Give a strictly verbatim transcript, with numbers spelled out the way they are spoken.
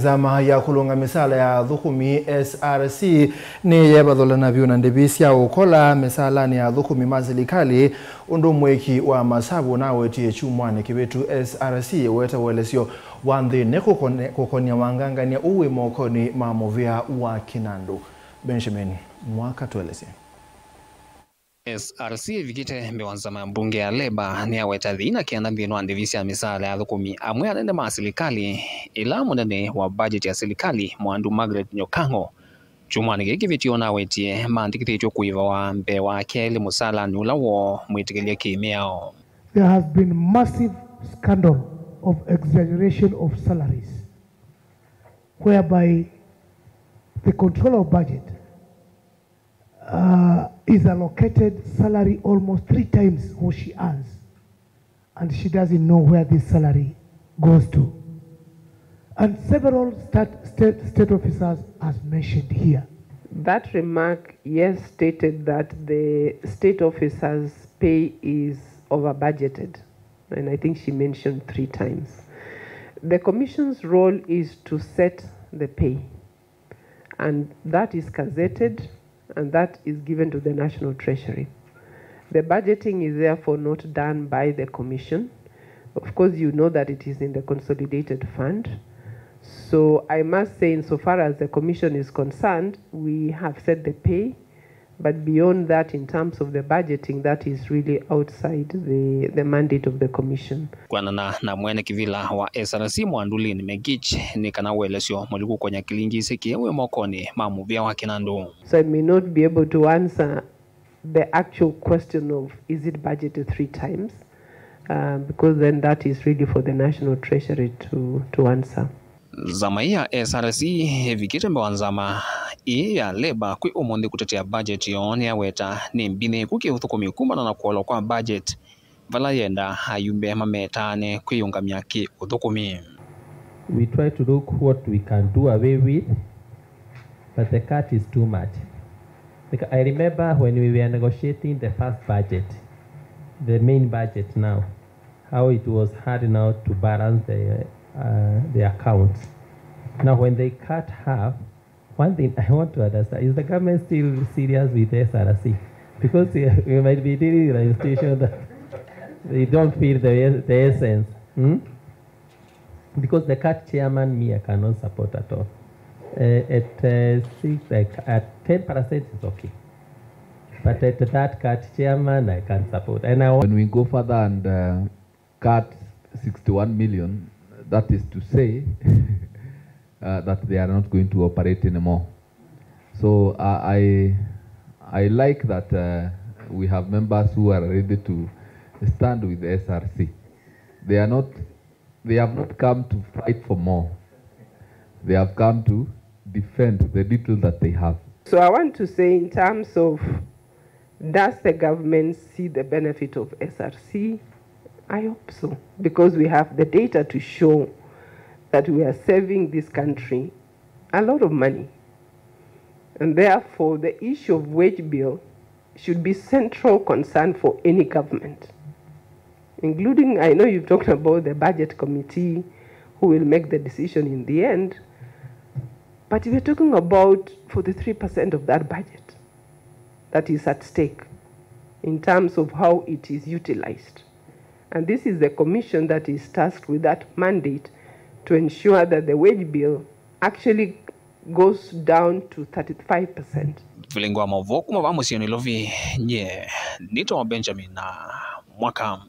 Nzama ya kũlũnga mĩsaala ya athũkũmi, S R C, nĩyeevathũlana vyũ na ndĩvi sya ũkola mĩsaalanĩ ya athũkũmi ma silikalĩ, ũndũ mwĩki wa masavu ũnawetie kyumwanĩ kĩvĩtu. S R C ĩweta ũelesyo wa nthĩnĩ kũkone- kũkonia wangangany'a ũũ wĩ mokonĩ ma mũvĩa wa kĩnandũ. Benjamin Mwaka tũelesye. S R C ĩvikĩte mbee wa nzama ya mbunge ya Labour nĩyaweta thĩna kĩana nthĩnĩ wa ndĩvi sya mĩsaala ya athũkũmi amwe anene ma silikalĩ, ĩla mũnene wa budget ya silikalĩ, Mwandu Margaret Nyokang'o, kyumwanĩ kĩĩ kĩvĩtĩe ũnawetie maandĩkĩthĩtw'e kũĩvawa mbee wa kelĩ mũsaalanĩ ũla woo mwĩtĩkĩlye kĩ-mĩao. There has been massive scandal of exaggeration of salaries, whereby the controller of budget uh, is allocated salary almost three times what she earns, and she doesn't know where this salary goes to. And several stat, state, state officers, as mentioned here. That remark, yes, stated that the state officers' pay is over budgeted, and I think she mentioned three times. The commission's role is to set the pay, and that is gazetted, and that is given to the National Treasury. The budgeting is therefore not done by the commission. Of course, you know that it is in the consolidated fund. So I must say, insofar as the commission is concerned, we have set the pay, but beyond that, in terms of the budgeting, that is really outside the, the mandate of the commission. Kwanana na mwene kĩvĩla wa S R C Mwandu Lynn Megich, nĩ kana ũelesyo mũliku kũkonya kĩlingi ĩsĩ kĩĩ wĩ mokonĩ ma mũvĩa wa kĩnandũ. So I may not be able to answer the actual question of, is it budgeted three times? Uh, because then that is really for the National Treasury to, to answer. Nzama ĩĩ ya S R C ĩvikĩte mbee wa nzama ĩĩ ya Labour kwĩ ũmũnthĩ kũtetea budget yoo, nĩyaweta nĩ mbinĩku kĩ-ũthũkũmi kumana na kũolwa kwa budget, vala yenda ayumbe mametaane kwĩyũngamya kĩ-ũthũkũmi. We try to look what we can do away with, but the cut is too much. Like, I remember when we were negotiating the first budget, the main budget now, how it was hard now to balance the, uh, the accounts. Now, when they cut half, one thing I want to understand, is the government still serious with S R C? Because, uh, we might be dealing with an institution that they don't feel the, the essence. Hmm? Because the cut, chairman, me, I cannot support at all. Uh, at, uh, six, like, at ten percent is okay. But at that cut, chairman, I can't support. And I wa- When we go further and, uh, cut sixty-one million, that is to say, uh, that they are not going to operate anymore. So, uh, I, I like that, uh, we have members who are ready to stand with S R C. They are not, they have not come to fight for more. They have come to defend the little that they have. So I want to say, in terms of, does the government see the benefit of S R C? I hope so, because we have the data to show that we are saving this country a lot of money. And therefore, the issue of wage bill should be central concern for any government, including, I know you've talked about the budget committee who will make the decision in the end, but we're talking about forty-three percent of that budget that is at stake in terms of how it is utilized. And this is the commission that is tasked with that mandate to ensure that the wage bill actually goes down to thirty-five percent. Vilingi wa maũvoo kuma vaa mũsyĩ Nairobi, nyie nĩtawa Benjamin na Mwaka.